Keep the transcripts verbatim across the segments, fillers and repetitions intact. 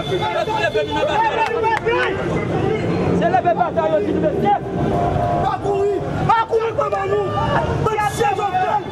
Se leve batay yo ki nou bezwen. Pa kouri, pa kouri kòman nou. Bann chèf Jovenel.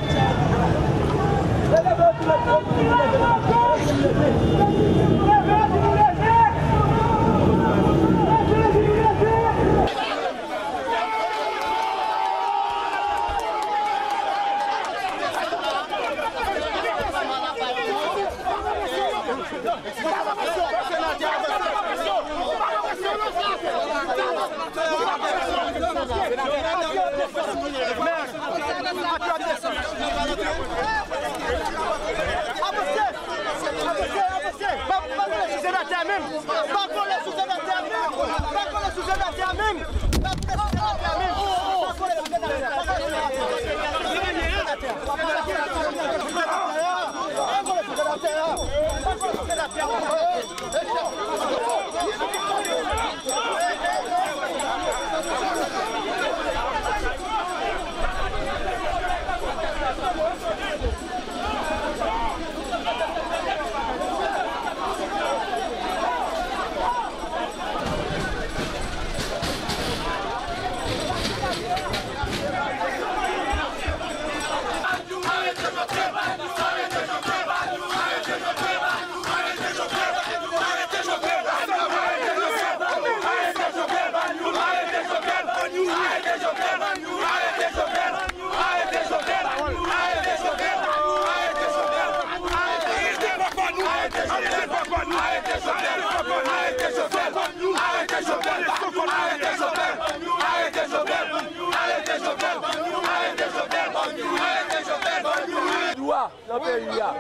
Dwa nan peyi a.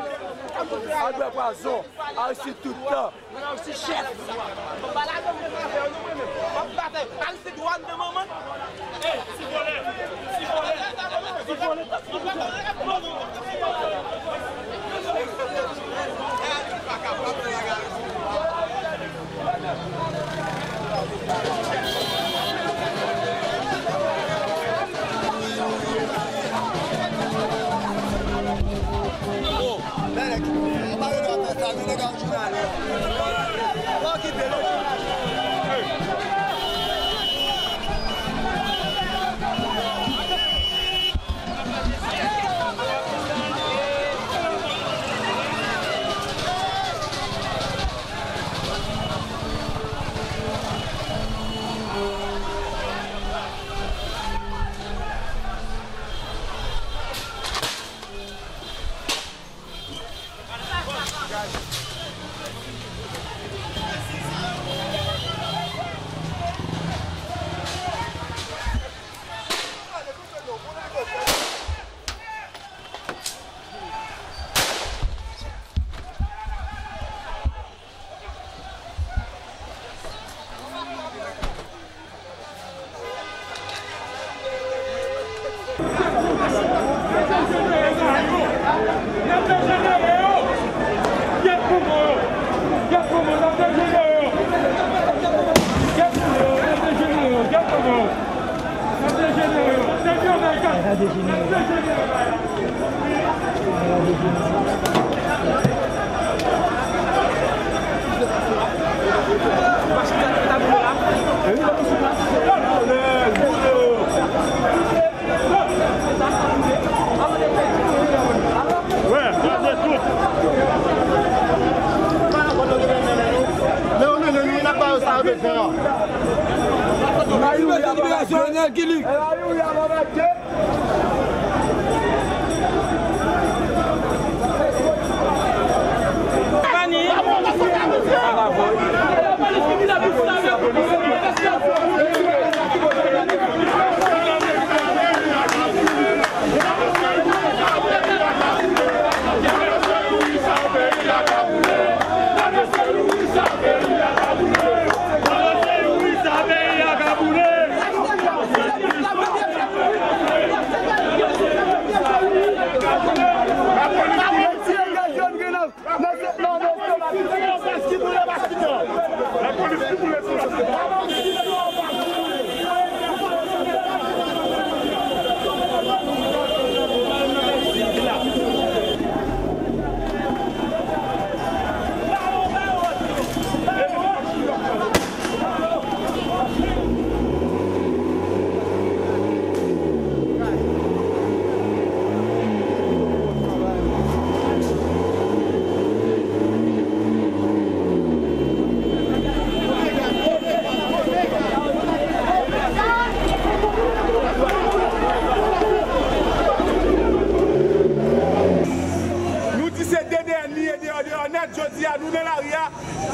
Albert Poisson, Aristide tout tan. Aristide chèf. Aristide dwa nan manman.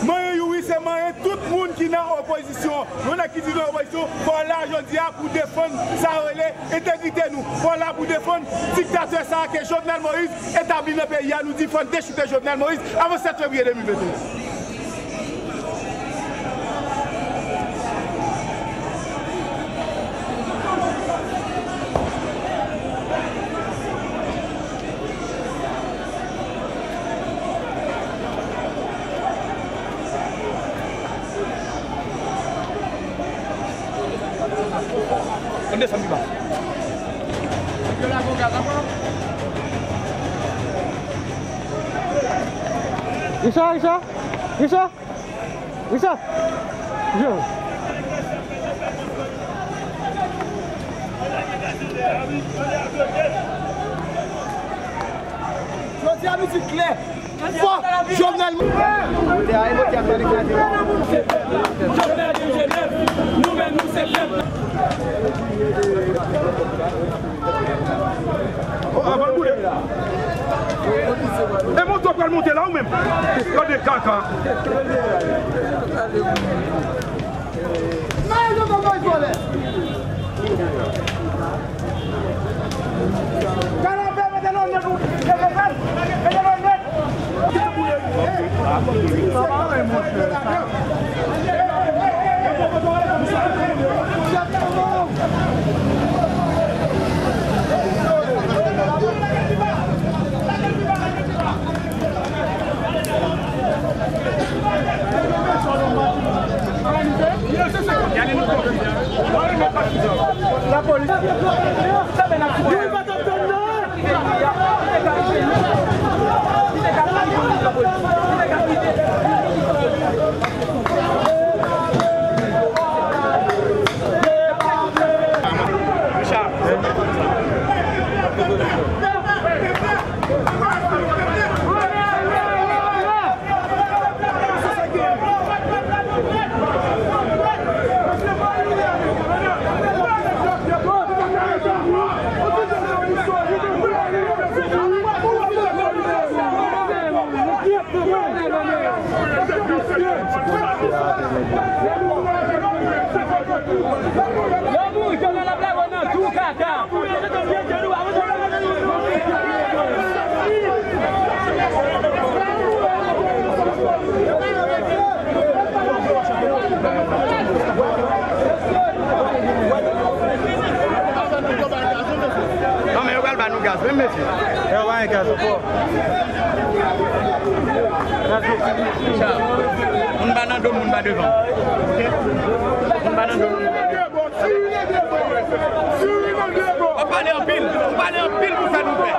Manyen Youri se manyen tout moun ki nan opozisyon. Yon nèg ki di nan opozisyon, fò w la jodi a pou defann sa yo rele entegrite nou. Fò w la pou defann diktatè sa a ke Jovenel Moïse etabli nan peyi a. Nou di fò n dechoute Jovenel Moïse avan sèt fevriye de mil venteyen. Ann desann pi ba. Richard, Richard, Richard, Richard. Jodi a nou di klè, fò Jovenel. Jovenel M G nèf, nou menm nou se pèp la. Oh, avan l boule. E moto pral monte la ou menm? Gade kaka. Non, men yo pral ba nou gaz, wi, mesye. Yo pa gen gaz ankò. Gaz yo fini. Moun pa nan do, moun pa devan. Moun pa nan do, moun pa devan. Ou pale anpil, ou pale anpil pou fè nou pè.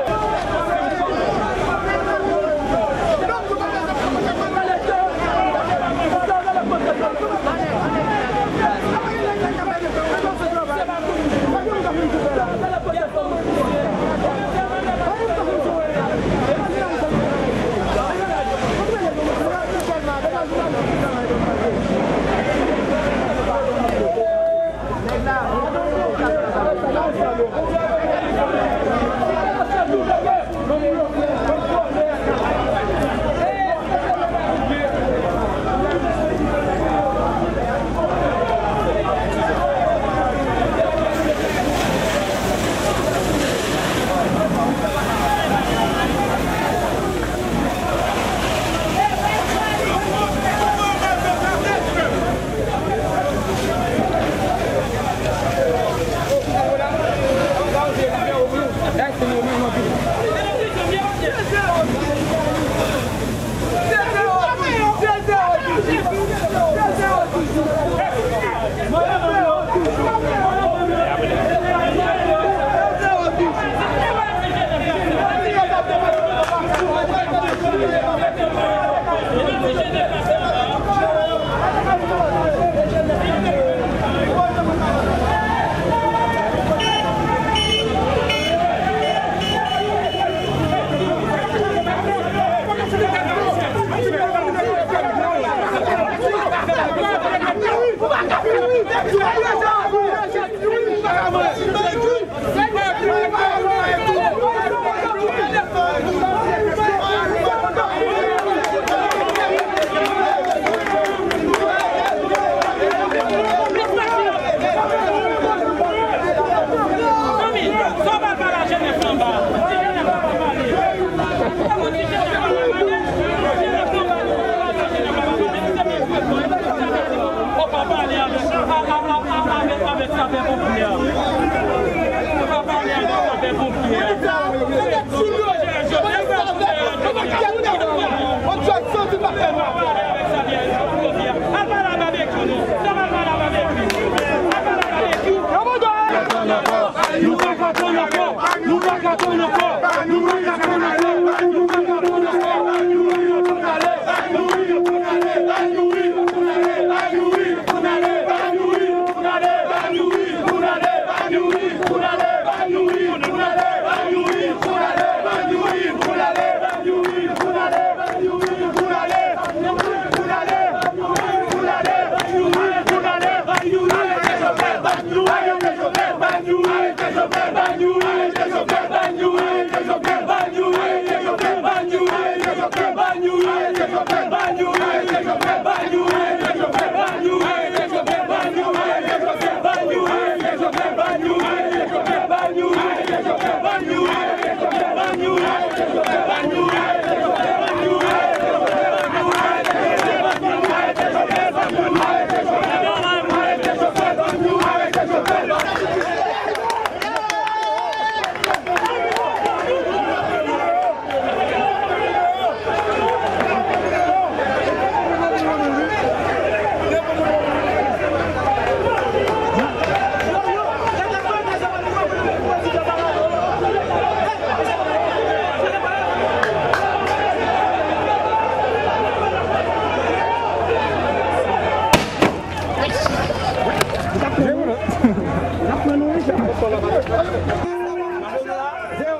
Zewo,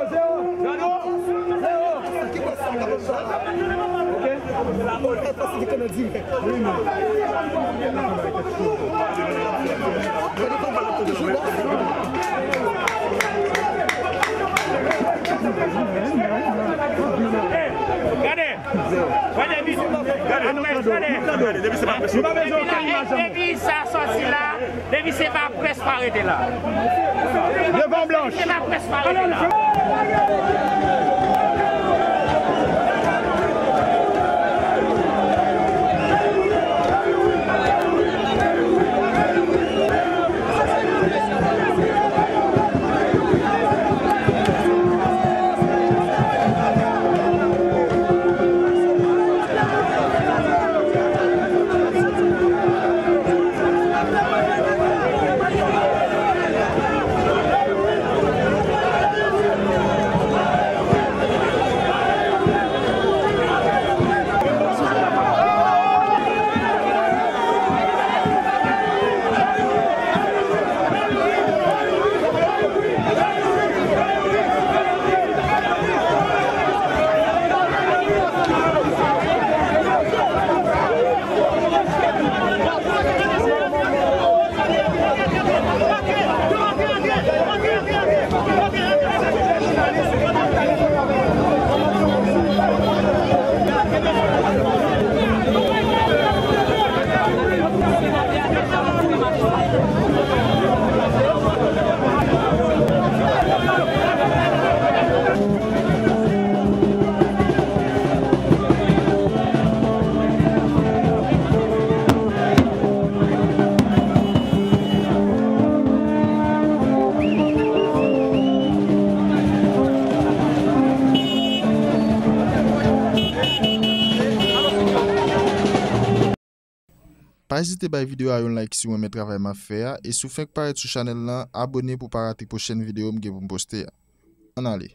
zewo. Gado. Zewo. Ok. Gade. Gade, depi, gade. Depi sa sòti la, depi se pa près pa rete la. Devan blanch. Se pa près pa rete la. Pa ezite bay videyo a yon like si w renmen travay m ap fè a, e si w fenk parèt sou chanèl lan, abone pou w pa rate pwochèn videyo m gen pou m poste a. Ann ale.